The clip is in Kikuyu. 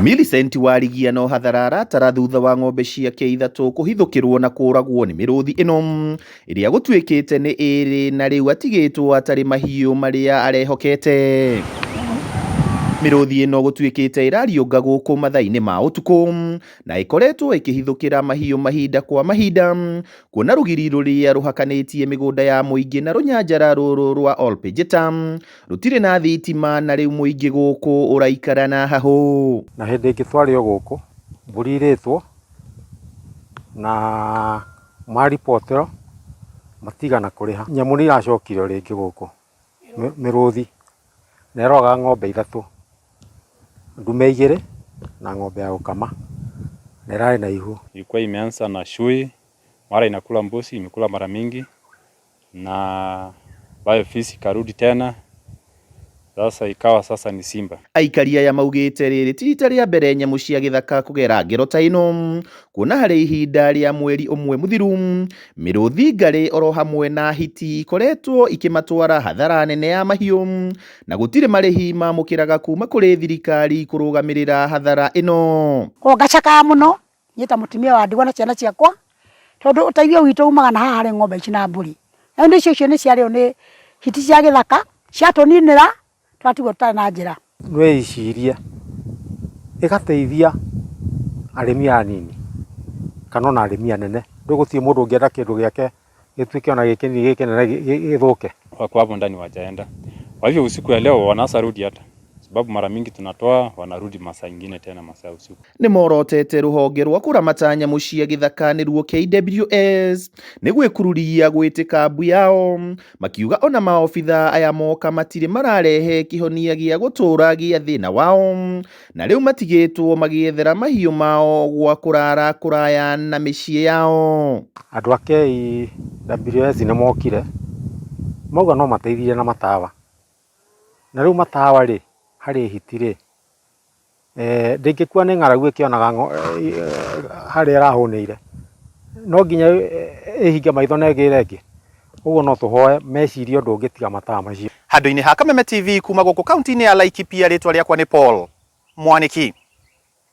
Millicent Warigia no hathara aratara thutha wa ng'ombe ciake ithatũ kũhithũkĩrwo na kũragwo nĩ mĩrũthi ĩno ĩrĩa gũtuĩkĩte nĩ ĩrĩ na rĩu atigĩtwo atarĩ mahiũ marĩa arehokete. Mĩrũthi ĩno gũtuĩkĩte ĩrariũnga gũkũ mathaa-inĩ ma ũtukũ na ĩkoretwo ĩkĩhithũkĩra mahiũ mahinda kwa mahinda kuona rũgiri rũrĩa rũhakanĩtie mĩgũnda ya mũingĩ na rũnyanjara rũrũ rwa Olpejeta rũtirĩ na thitima na rĩu mũingĩ gũkũ ũraikara na hahũ. Na hĩndĩ ĩngĩ twarĩ o gũkũ, mbũri irĩtwo na maribotĩrwo matigana kũrĩha. Nyamũ nĩ iracokire rĩngĩ gũkũ, mĩrũthi, na ĩroraga ng'ombe ithatũ, ndume igĩrĩ na ng'ombe ya gũkama, na ĩrarĩ na ihu. Ilikuwa imeanza na chui, mara inakula mbuzi, imekula mara mingi na bayo fisi ikarudi tena, sasa ikawa sasa ni simba. Aikari aya maugĩte rĩrĩ ti rita rĩa mbere nyamũ cia gĩthaka kũgera ngero ta ĩno, kuona harĩ ihinda rĩa mweri ũmwe mũthiru, mĩrũthi ngarĩ oro hamwe na hiti ikoretwo ikĩmatwara hathara nene ya mahiũ, na gũtirĩ marĩhi mamũkĩraga kuma kũrĩ thirikari kũrũgamĩrĩra hathara ĩno. Koguo ngacakaya mũno niĩ ta mũtumia wa ndigwa na ciana ciakwa, tondũ ũteithio witũ umaga na haha harĩ ng'ombe ici na mbũri. Na indo icio icio nĩ ciarĩo nĩ hiti cia gĩthaka, ciatũninĩra, twatigwo tũtarĩ na njĩra. Wĩcirie ĩgateithia arĩmi aya anini kana ona arĩmi anene, rĩu gũtirĩ mũndũ ũngĩenda kĩndũ gĩake gĩtuĩke ona gĩ kĩnini gĩ kĩnene gĩthũke. Wako hapo ndani wajaenda. Kwa hivyo usiku ya leo wanaweza rudi hata sababu mara mingi tunatoa wanarudi masaa ingine tena masaa ya usiku. Nĩ morotete rũhonge rwa kũramata nyamũ cia gĩthaka nĩruo KWS nĩ gwĩkururia gwĩtĩka mbu yao, makiuga ona maobitha aya moka matirĩ mararehe kĩhonia gĩa gũtũũra gĩa thĩna wao, na rĩu matigĩtwo magĩethera mahiũ mao gwa kũrara kũraya na mĩciĩ yao. Andũ a KWS nĩ mokire mauga no mateithirie na matawa, na rĩu matawa rĩ harĩ hiti rĩ ndĩngĩkua nĩ ng'aragu ĩkĩonaga harĩa ĩrahũnĩire, no nginya ĩhinge maitho na ĩgĩre ĩngĩ. Ũguo no tũhoe mecirie ũndũ ũngĩ tiga matawa macio. Handũ-inĩ ha Kameme TV kuma gũkũ kaunti-inĩ ya Laikipia, rĩtwa rĩakwa nĩ Paul Mwaniki.